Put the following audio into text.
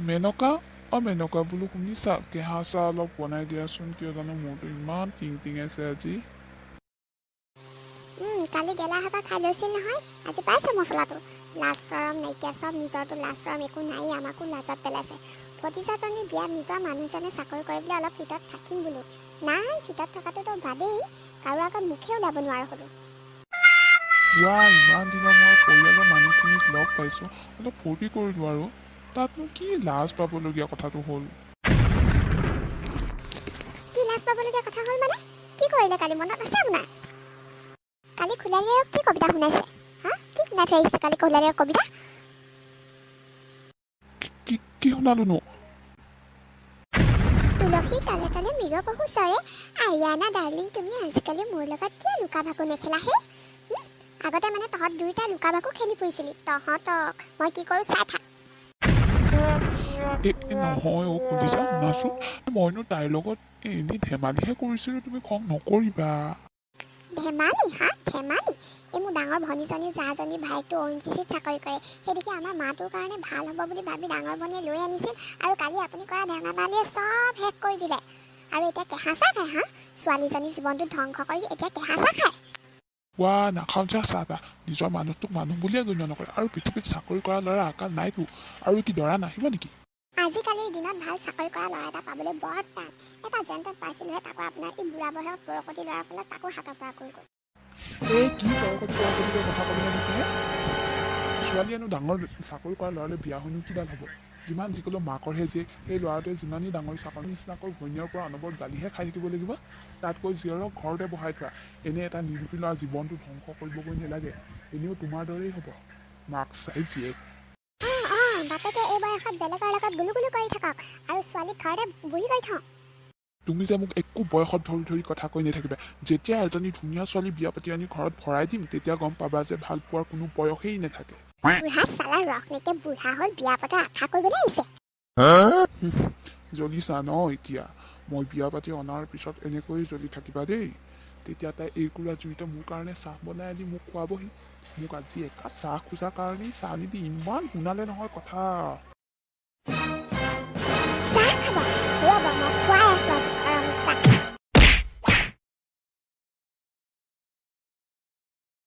মেনকা, অ মেনকা বোলো, শুনিছা? কেঁহা চাহ অলপ বনাই দিয়াচোন। কিয় জানো মূৰটো ইমান টিং টিঙাইছে আজি। কালি গেলা সোপা খাই লৈছিল নহয়, আজি পাইছে মছলাটো। লাজ চৰম নাইকিয়া চব, নিজৰটো লাজ চৰম একো নায়েই। আমাকো লাজত পেলাইছে। ভতিজাজনীৰ বিয়াত নিজৰ মানুহজনে চাকৰি কৰে বুলি অলপ ফিটত থাকিম বোলো, নাই, ফিটত থকাটোতো বাদেই, কাৰো আগত মুখে ওলাব নোৱাৰা হ'লো। ৱা, ইমান দিনৰ মূৰত পৰিয়ালৰ মানুহখিনিক লগ পাইছোঁ, অলপ ফূৰ্তি কৰিলোঁ আৰু তাতনো কি লাজ পাবলগীয়া কথাটো হ'ল? কি লাজ পাবলগীয়া কথা হ'ল মানে? কি কৰিলে কালি মনত আছে আপোনাৰ? কালি খুলালীয়ে কি কবিতা শুনাইছে? হা, কি শুনাই থৈ আহিছে কালি খুলালীয়ে কবিতা? কি কি শুনালোনো? তুলসীৰ তলে তলে মৃগপহু চৰে। আৰিয়ানা ডাৰ্লিং, তুমি আজিকালি মোৰ লগত কিয় লুকা ভাকু নেখেলা হে? আগতে মানে তহঁত দুয়োটাই লুকা ভাকু খেলি ফুৰিছিলি। তহঁতক মই কি কৰোঁ চাই থাক। এ এ, নহয় অ' কলিজা, শুনাচোন, মইনো তাইৰ লগত এনেই ধেমালিহে কৰিছিলোঁ, তুমি খং নকৰিবা। ধেমালি? হা, ধেমালি? এই মোৰ ডাঙৰ ভনীজনী, জাজনী ভায়েকটো অ'এনজিচিত চাকৰি কৰে। সেই দেখি আমাৰ মাটোৰ কাৰণে ভাল হ'ব বুলি ভাবি ডাঙৰ ভনীয়ে লৈ আনিছিল আৰু কালি আপুনি কৰা ধেমালিয়ে চব শেষ কৰি দিলে। আৰু এতিয়া কেঁহা চাহ খায়? হা, ছোৱালীজনী জীৱনটো ধ্বংস কৰি এতিয়া কেঁহা চাহ খায়? ৱা, নাখাওঁ যা চাহ তাহ। নিজৰ মানুহটোক মানুহ বুলিয়ে গণ্য নকৰে। আৰু পৃথিৱীত চাকৰি কৰা ল'ৰা আকাল নাইতো। আৰু কি দৰা নাহিব নেকি? আজিকালিৰ দিনত ভাল চাকৰি কৰা ল'ৰা এটা পাবলৈ বৰ টান। এটা যেন তেন পাইছিলোহে, তাকো আপোনাৰ এই বুঢ়া বয়সত বৰকতি ল'ৰাৰ ফলত তাকো হাতৰ পৰা গ'ল গ'ল। এই কি বৰকতি বৰকতিকৈ কথা ক'বলৈ লৈছে? ছোৱালীয়েনো ডাঙৰ চাকৰি কৰা ল'ৰালৈ বিয়া হৈনো কিডাল হ'ব? যিমান যি ক'লেও মাকৰহে জীয়েক। সেই ল'ৰাটোৱে যিমানেই ডাঙৰ চাকৰি নিচিনাকৈ ঘৈণীয়েৰ পৰা অনবৰত গালিহে খাই থাকিব লাগিব। তাতকৈ জীয়েৰক ঘৰতে বহাই থোৱা। এনে এটা নিৰূপী ল'ৰা জীৱনটো ধ্বংস কৰিবগৈ নালাগে। এনেও তোমাৰ দৰেই হ'ব, মাক চাই জীয়েক। অঁ, বাপেকে এই বয়সত বেলেগৰ লগত গুলু গুলু কৰি থাকক আৰু ছোৱালীক ঘৰতে বুঢ়ী কৰি থওঁ। তুমি যে মোক একো বয়সত ধৰি ধৰি কথা কৈ নাথাকিবা। যেতিয়া এজনী ধুনীয়া ছোৱালী বিয়া পাতি আনি ঘৰত ভৰাই দিম, তেতিয়া গম পাবা যে ভাল পোৱাৰ কোনো বয়সেই নাথাকে। বুঢ়া চালা, ৰস নাইকিয়া বুঢ়া হ'ল, বিয়া পতাৰ আশা কৰিবলৈ আহিছে। জ্বলিছা ন এতিয়া? মই বিয়া পাতি অনাৰ পিছত এনেকৈয়ে জ্বলি থাকিবা দেই। তেতিয়া তাই এইকুৰা জুইতে মোৰ কাৰণে চাহ বনাই আনি মোক খুৱাবহি। মোক আজি একাপ চাহ খোজাৰ কাৰণেই চাহ নিদি ইমান শুনালে নহয় কথা।